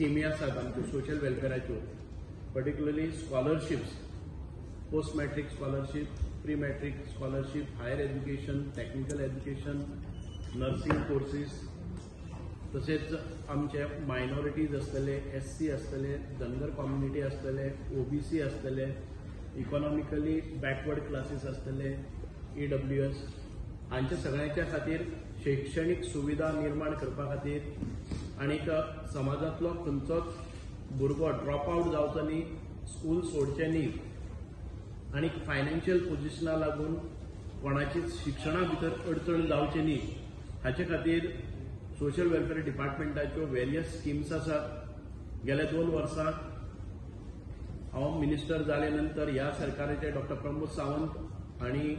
स्किमी आसात आमच्यो social वेलफेराच्यो, particularly scholarships, post matric scholarship, pre matric scholarship, higher education, technical education, nursing courses, तसेच आमचे मायनॉरिटीज आसतले, एससी आसतले, धनगर कम्युनिटी आसतले, ओबीसी आसतले, इकॉनॉमिकली बॅकवर्ड क्लासीस आसतले, ईडब्ल्यूएस हांच्या सगळ्यांच्या खातीर शैक्षणीक सुविधा निर्माण करपा खातीर आनीक समाजांतलो खंयचोच भुरगो ड्रॉप आवट जावचो न्ही, स्कूल सोडचें न्ही आनी फायनान्शियल पोजिशना लागून कोणाचीच शिक्षणा भितर अडचण जावची न्ही हाचे खातीर सोशल वेलफेअर डिपार्टमेंटाच्यो वेरियस स्किम्स आसात. गेल्या 2 वर्सां हांव मिनिस्टर जाले नंतर ह्या सरकाराचे डॉक्टर प्रमोद सावंत हांणी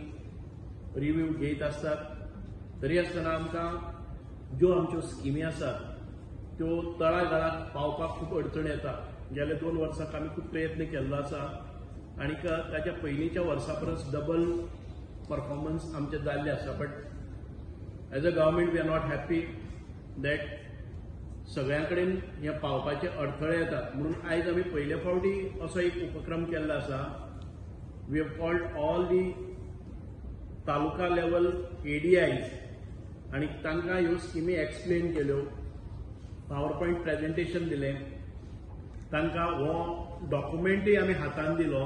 रिव्यू घेत आसतात. तरी आसतना आमकां ज्यो आमच्यो स्किमी आसात त्यो तळागाळाक पावपाक खूब अडचण येता. गेल्या 2 वर्सांक आमी खूब प्रयत्न केल्लो आसा आनी ताच्या पयलींच्या वर्सा परस डबल परफॉर्मन्स आमचें जाल्लें आसा. But as a government we are not happy that सगळ्यां कडेन हे पावपाचे अडथळे येतात. म्हणून आयज आमी पयले फावटी असो एक उपक्रम केल्लो आसा. We have called all the taluka level ADIs आनी तांकां ह्यो स्किमी एक्सप्लेन केल्यो, पावर पॉयंट प्रेजेंटेशन दिलें, तांकां हो डॉक्युमेंटूय आमी हातान दिलो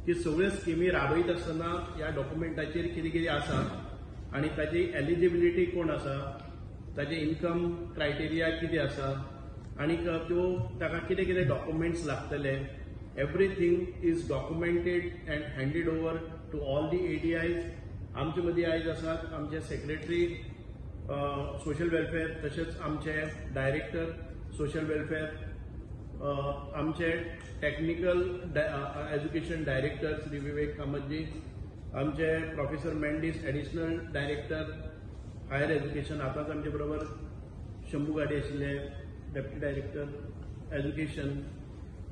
की सगळ्यो स्किमी राबयत आसतना ह्या डॉक्युमेंटाचेर कितें कितें आसा आनी ताची एलिजिबिलिटी कोण आसा, ताचे इन्कम क्रायटेरिया कितें आसा आनी त्यो ताका कितें कितें डॉक्युमेंट्स लागतले. Everything is documented and handed over to all the ADIs. आमचे मदीं आयज आसात आमचे सेक्रेटरी सोशल वेलफेअर, तशेंच आमचे डायरेक्टर सोशल वेलफेअर, आमचे technical education director Shri Vivek Kamatji, आमचे professor Mendis additional director higher education, आतांच आमचे बरोबर शंभू गाडी आशिल्ले डेप्युटी डायरेक्टर एज्युकेशन,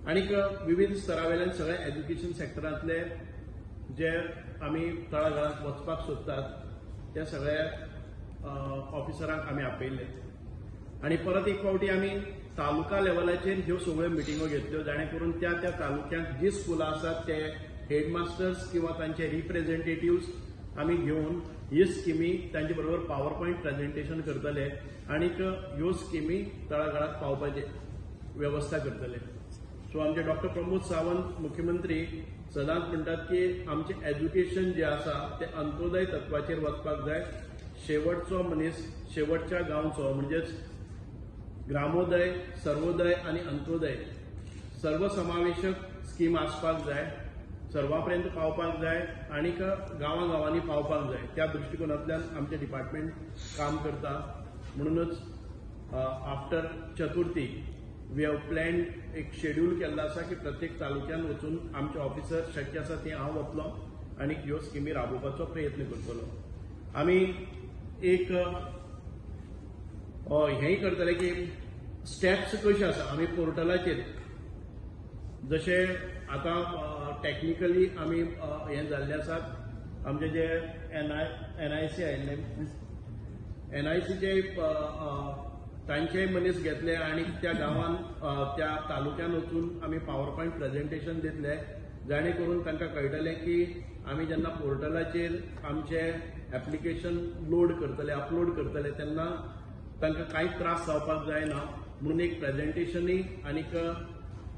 आनीक विविध स्तरा वयल्यान सगळे एज्युकेशन सेक्टरांतले जे आमी तळागाळांत वचपाक सोदतात त्या सगळ्या ऑफिसरांक आमी आपयल्ले. आनी परत एक फावटी आमी तालुका लेवलाचेर ह्यो सगळ्यो मिटिंगो घेतल्यो, जाणे करून त्या त्या तालुक्यांत जी स्कुलां आसात ते हेडमास्टर्स किंवा तांचे रिप्रेझेंटेटिव्स आमी घेवन ही स्किमी तांचे बरोबर पावर पॉयंट प्रेझेंटेशन करतले आनीक ह्यो स्किमी तळागाळांत पावपाची वेवस्था करतले. सो आमचे डॉक्टर प्रमोद सावंत मुख्यमंत्री सदांच म्हणटात की आमचें एज्युकेशन जें आसा तें अंत्योदय तत्वाचेर वचपाक जाय. शेवटचो मनीस शेवटच्या गांवचो, म्हणजेच ग्रामोदय, सर्वोदय आनी अंत्योदय सर्वसमावेशक स्कीम आसपाक जाय, सर्वा पर्यंत पावपाक जाय आनीक गांवां गांवांनी पावपाक जाय. त्या दृश्टिकोनांतल्यान आमचें डिपार्टमेंट काम करता. म्हणूनच after Chaturthi we have plan एक शेड्यूल केल्लो आसा की प्रत्येक तालुक्यान वचून आमचे ऑफिसर शक्य आसा ती हांव वतलो आनी ह्यो स्किमी राबोवपाचो प्रयत्न करतलो. आमी एक हेंय करतले की स्टेप्स कशे आसा आमी पोर्टलाचेर, जशे आतां टॅक्निकली आमी हें जाल्ले आसात, आमचे जे एनआयसी आयिल्ले, एनआयसीचे तांचेय मनीस घेतले आनी त्या गांवान त्या तालुक्यान वचून आमी पावर पॉयंट प्रेझेंटेशन दितले, जाणे करून तांकां कळटलें की आमी जेन्ना पोर्टलाचेर आमचे एप्लिकेशन लोड करतले, अपलोड करतले तेन्ना तांकां कांय त्रास जावपाक जायना. म्हणून एक प्रेझेंटेशनूय आनीक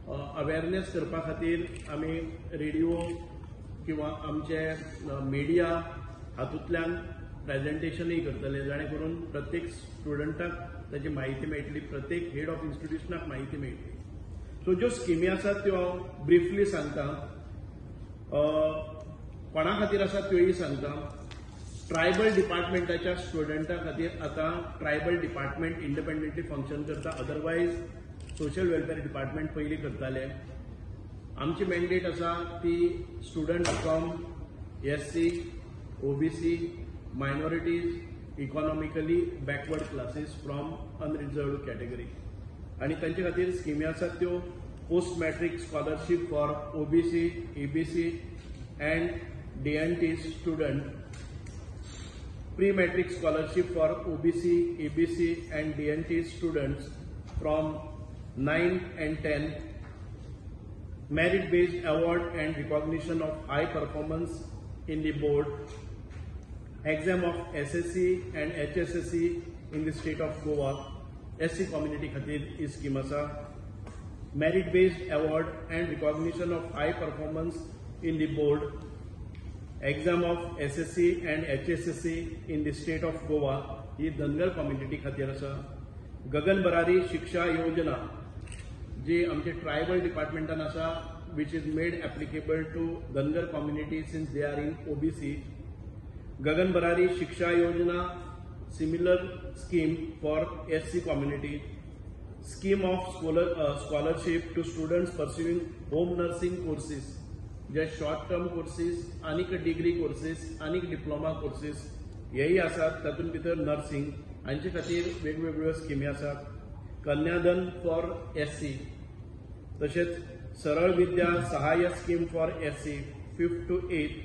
अवेरनेस करपा खातीर आमी रेडिओ किंवा आमचे मिडिया हातूंतल्यान प्रेझेंटेशनूय करतले, जाणे करून प्रत्येक स्टुडंटाक ताची म्हायती मेळटली, प्रत्येक हेड ऑफ इन्स्टिट्युशनाक म्हायती मेळटली. सो ज्यो स्किमी आसात त्यो हांव ब्रिफली सांगता, कोणा खातीर आसा त्योय सांगता. ट्रायबल डिपार्टमेंटाच्या स्टुडंटा खातीर आतां ट्रायबल डिपार्टमेंट इंडिपेंडंटली फंक्शन करता, अदरवायज सोशल वेलफेअर डिपार्टमेंट पयलीं करताले. आमची मॅन्डेट आसा ती student from SC, OBC, minorities, economically backward classes from unreserved category, आनी तांचे खातीर स्किमी आसात त्यो post matric scholarship for OBC, EBC and DNT student, pre matric scholarship for OBC, EBC and DNT students from 9 and 10, merit based award and recognition of high performance in the board, exam of SSC and HSSC in the state of Goa, SC community खातीर ही scheme आसा. Merit based award and recognition of high performance in the board, exam of SSC and HSSC in the state of Goa he Dhangar community खातीर आसा. गगन बरारी शिक्षा योजना जी आमचे tribal डिपार्टमेंटान आसा, which is made applicable to Dhangar community since they are in OBC. Gagan Barari Shiksha Yojana, similar scheme for SC community. Scheme of scholarship to students pursuing home nursing courses, J short term courses आनीक degree courses आनीक diploma courses हेय आसात, तातूंत भितर nursing हांचे खातीर वेगवेगळ्यो स्किमी आसात. कन्याधन फॉर एससी, तशेंच सरळ विद्या सहाय्य scheme for SC 5th to 8th,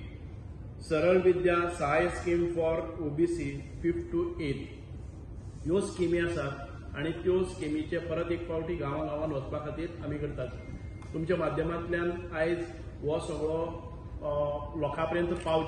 सरळ विद्या सहाय्य scheme for OBC 5th to 8th, ह्यो स्किमी आसात आनी त्यो स्किमीचे परत एक फावटी गांवां गांवांत वचपा खातीर आमी करतात. तुमच्या माध्यमांतल्यान आयज हो सगळो लोकां पर्यंत पावचो.